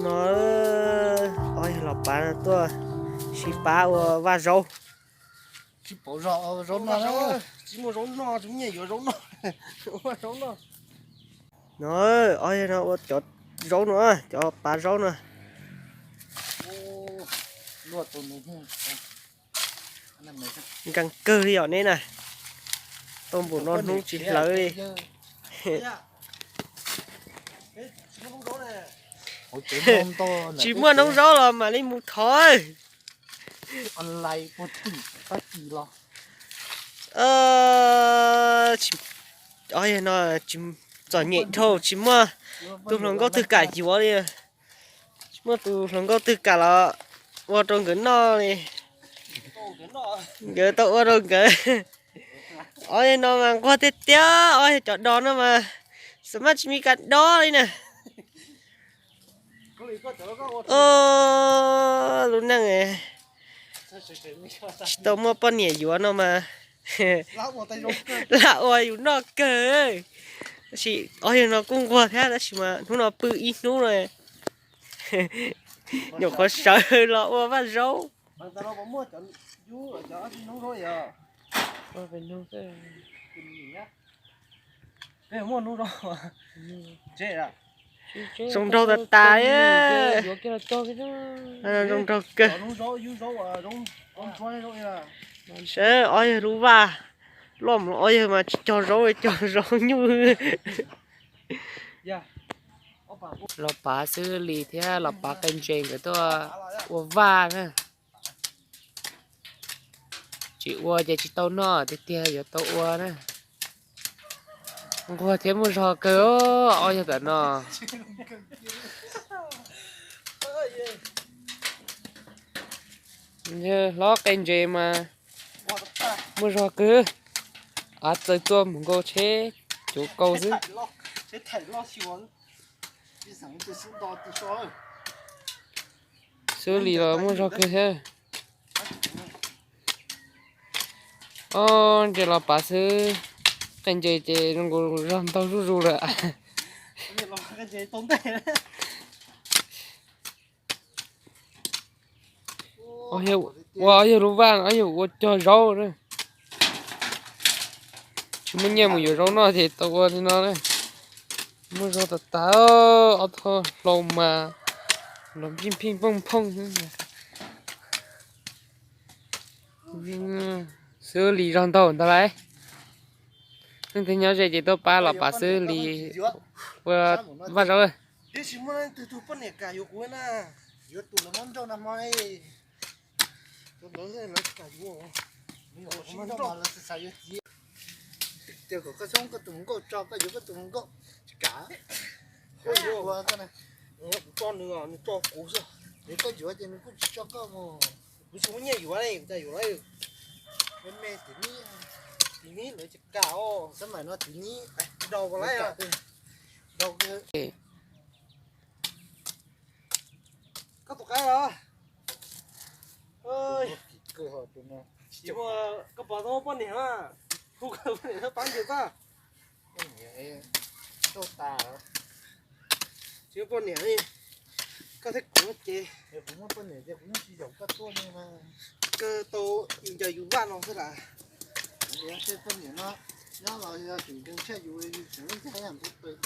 No, ob yawg los pav no tuaj sib pab ua vaj zaub. Tsis pom zaub, zaub no, tsis muaj zaub noj, tsis muaj nyiaj yuav zaub noj, ua zaub noj. No, ob yawg no ua cov zaub no, cov pav zaub no. Nkees kawg li os neb na. Tau npaum no hnub tsis hlawv li. Tsis muaj noob zaub los mam li mus thov. Ob yawg no txom nyem dhau, tsis muaj tus hluas nkauj twg kam yuav li. Tsis muaj tus hluas nkauj twg kam los ua rau nkawd noj li. Nkawd tau ua rau nkawd. Ob yawg no mas nquag tiag tiag, ob yawg cov dos no mas xam maj tsis mi kas dob li na. Lub neej tsis tau muaj poj niam yuav no mas lam ua yus noj kawg. Tab sis ob yawg no kuj nquag thiab, tab sis mas hnub no pw ib hnub no, nyuam qhuav sawv los ua vaj zaub. Zoo nraug tas tas. Zoo nraug kawg. Saib ob yawg lub vaj loj mus, ob yawg mas tsis cog zaub, cog zaub nyuj. Los pav xwb li thiab los pav qe ntses nkawd tuaj ua vaj na. Tsis ua ces tsis tau noj tiag tiag, yuav tau ua na. Nquag thiab muaj zog kawg, ob yawg tam no. Hlob qe ntses mas muaj zog kawg. Av txawm tuaj mus nkaus tsheb cuv kaus xwb. Xwb li los muaj zog kawg thiab. Ob ntses los pav xwb, qe ntses ces zoo nkaus zog ntau zuj zus lawm. Ua ob yawg lub vaj no, ob yawg ua cog zaub na. Tsis muaj nyiaj mus yuav zaub noj ces tau ua li no na. Muaj zog tas tas, ob tug hlau mas los pheej pheej phooj phooj. Xwb li zog ntau ntag lauj. Leej twg nyob ze ces tuaj pab los pav xwb li ua vaj zaub. Twb tsis muaj leej twg tus poj niam kam yuav kuv na. Yuav tus los muab nrauj nag hmo. Tus ntawd lawv kam yuav. Tus ntawd lawv xav yuav txiv. Tias kom koj xoob koj tus hluas nkauj tso koj yuav koj tus hluas nkauj. Tsis kam. Koj yuav koj na. Kuv tso nws, nws tso kuv xwb. Yog koj yuav ces nws kuj tsis tso koj mus. Kuv tsis muaj nyiaj yuav li, kuv cas yuav lawm. Lawv me tim nib, tim nib lawv tsis kam os. Xab maim no tim nib. Daus lawm. Koj tus qaib los? Koj pom tau poj niam mas, hu koj poj niam pab ntes txaj. Tsis muaj poj niam li, koj thiab kuv ces kuv muaj poj niam ces kuv yeej tsis yaum koj tuaj li na. Kawg tau yus ncaws yus vaj no xwb las. Kuv yog tej poj niam no nyob los yog tseem nkees tshaj yus, yus tseem ib txhia yam npua pes.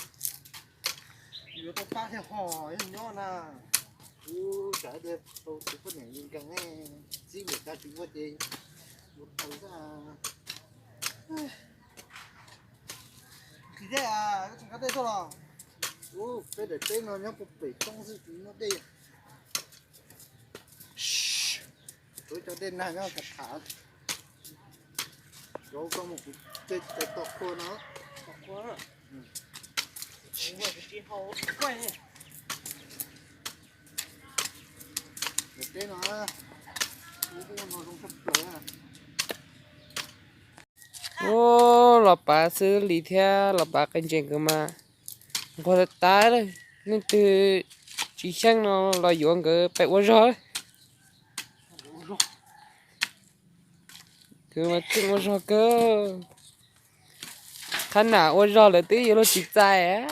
Yuav tau pab thiaj ho yog nyob na. Kuv xav tias tau tus poj niam nkees nkees ne, txib npaum cas tsis ua ces ua tau xwb. Koj tseem nqa dej tuaj los? Ub, peb daim teb no nyob puag pem roob xwb tsis muaj dej. Tuav cov dej nag nyob tas tham. Cov koj mus kuv tej tais tos qhua no. Daim teb no, ub, no zoo tshaj plaws. Ub, los pav xwb li thiab los pav qe ntses nkawd mas nquag tas tas. Leej twg tsis xyeej no los yuav nkawd pem ua zog. Nkawd mas tseem ua zog kawg. Qhab nam ua zog lawv twb yuav luag tsis txais.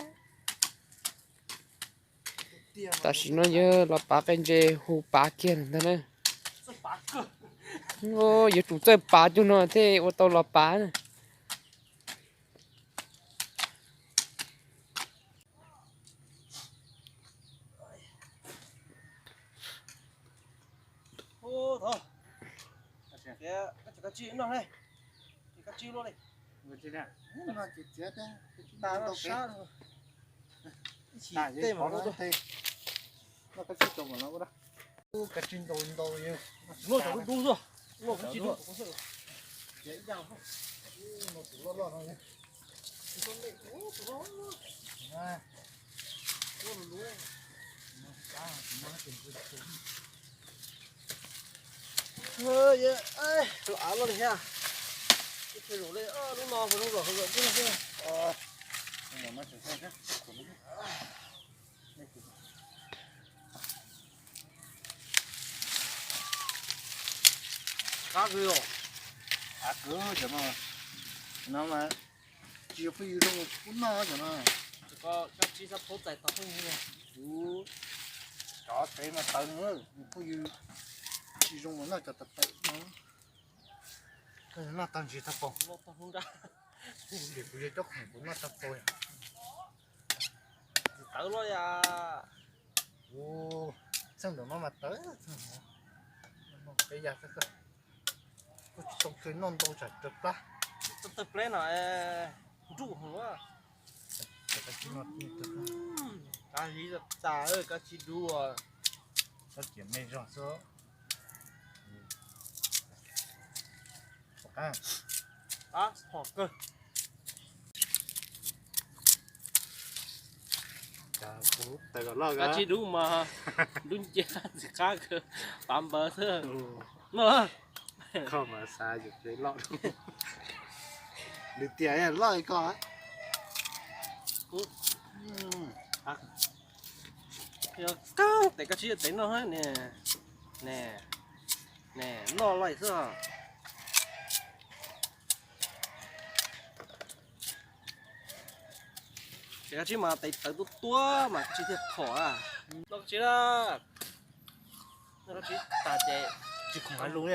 Tam sim no yog los pav qe ntses hu pav kiag lawm ntag na. Yuav tsum txawj pav cug no thiaj ua tau los pav na. Kav tsij ntau ntau. Av loj li thiab. Lub no zoo zom zom xwb. Qab kawg os. Av kawg cov no. No mas tsis yog phooj ywg zoo kuv noj cov no. Koj tsis xav phaub txais tau phooj ywg. Kuv cov tsev mas tawv no, phooj ywg tsis zoo mas noj cov tawv tawv no. Noj tag ntsis tag paus. Vim kuv yog cob khoom kuv noj tag paus. Tawv los yom. Ua, txheej ntawm no mas tawv, txheej no peb ya xwb. Kuj tsis tau kev noj ntau tsam raws plab. Tawg pleb no nruj heev. Kab hliv txas, kab hliv dub. Kab ciam me zog xwb. Qab hom kawg. Kab hliv dub mas dub nciab ntxim qab kawg, pav npawv xwb. Koj mas xav yus kev loj. Lwm tiam loj li koj. Tes kab hliv tes noj ne, ne, noj loj xwb. Ces kab hliv mas tes tawv tuab tuab mas kab hliv thiaj khom. Noj kab hliv, noj kab hliv tas ces tsis khoom hav lus li.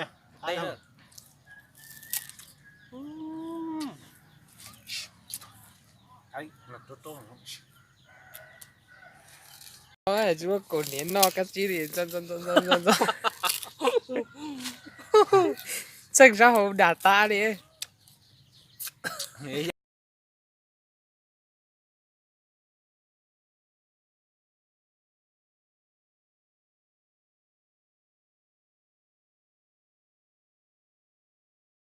Tsis muaj kaus hniav noj kab hliv li. Txheej sab hauv dam tas li.